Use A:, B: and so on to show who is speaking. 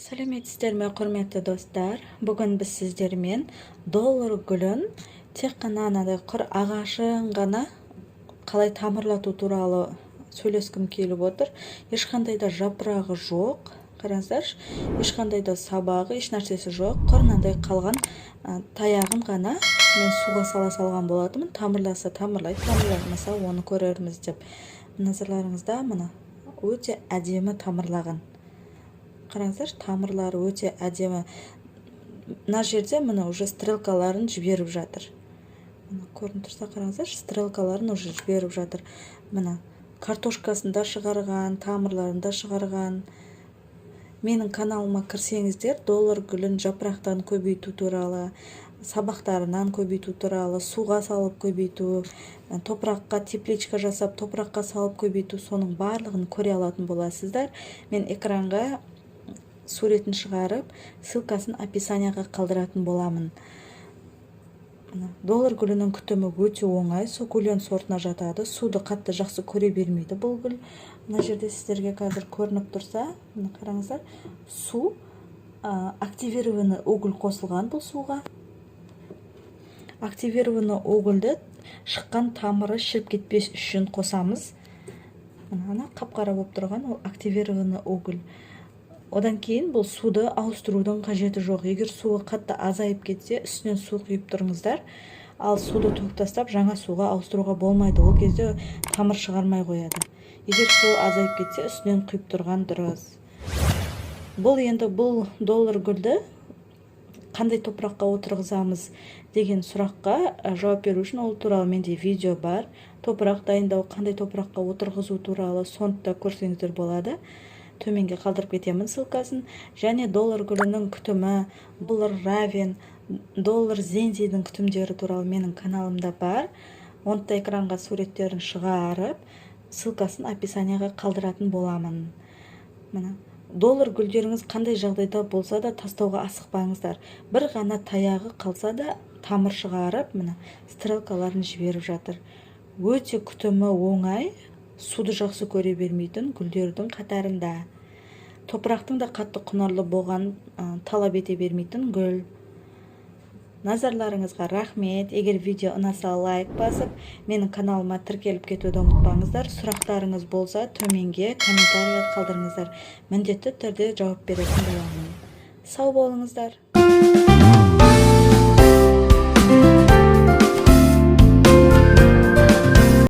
A: Сәлеметсіздер ме, құрметті достар! Бүгін біз сіздермен доллар гүлін тек қана анадай құр ағашын ғана қалай тамырлату туралы сөйлескім келіп отыр. Ешқандай да жапырағы жоқ, қараңыздаршы, ешқандай да сабағы, еш нәрсесі жоқ. Құр мынандай қалған таяғын ғана мен суға сала салған болатынмын, тамырласа тамырлайды, тамырламаса оны көрерміз деп. Назарларыңызда, міне, өте әдемі тамырлаған. Қараңыздаршы, тамырлары өте әдемі. Мына жерде, міне, уже стрелкаларын жіберіп жатыр. Міне, көрініп тұрса, қараңыздаршы, стрелкаларын уже жіберіп жатыр. Міне, картошкасын да шығарған, тамырларын да шығарған. Менің каналыма кірсеңіздер, доллар гүлін жапырақтан көбейту туралы, сабақтарынан көбейту туралы, суға салып көбейту, топыраққа тепличка жасап, топыраққа салып көбейту, соның барлығын көре алатын боласыздар. Мен экранға суретін шығарып, ссылкасын описанияға қалдыратын боламын. Доллар гүлінің күтімі өте оңай, суккулент сортына жатады. Суды қатты жақсы көре бермейді бұл гүл. Мына жерде сіздерге қазір көрініп тұрса, мына қараңыздар, су активированный уголь қосылған. Бұл суға активированный угольді шыққан тамыры шіріп кетпес үшін қосамыз. Мына қап-қара болып тұрған ол активированный уголь. Одан кейін бұл суды ауыстырудың қажеті жоқ. Егер суы қатты азайып кетсе, үстінен су құйып тұрыңыздар. Ал суды төгіп тастап, жаңа суға ауыстыруға болмайды, ол кезде тамыр шығармай қояды. Егер су азайып кетсе, үстінен құйып тұрған дұрыс. Бұл енді бұл доллар гүлді қандай топыраққа отырғызамыз деген сұраққа жауап беру үшін ол туралы менде видео бар, топырақ дайындау, қандай топыраққа отырғызу туралы, соны да көрсеңіздер болады. Төменге қалдырып кетемін ссылкасын. Және доллар гүлінің күтімі, доллар равен, доллар зензидің күтімдері туралы менің каналымда бар. Оны да экранға суреттерін шығарып, ссылкасын описанияға қалдыратын боламын. Міне, доллар гүлдеріңіз қандай жағдайда болса да, тастауға асықпаңыздар. Бір ғана таяғы қалса да, тамыр шығарып, міне, стрелкаларын жіберіп жатыр. Өте күтімі оңай, суды жақсы көре бермейтін гүлдердің қатарында, топырақтың да қатты құнарлы болған талап ете бермейтін гүл. Назарларыңызға рахмет! Егер видео ұнаса, лайк басып, менің каналыма тіркеліп кетуді ұмытпаңыздар. Сұрақтарыңыз болса, төменге комментарий қалдырыңыздар, міндетті түрде жауап беретін боламын. Сау болыңыздар!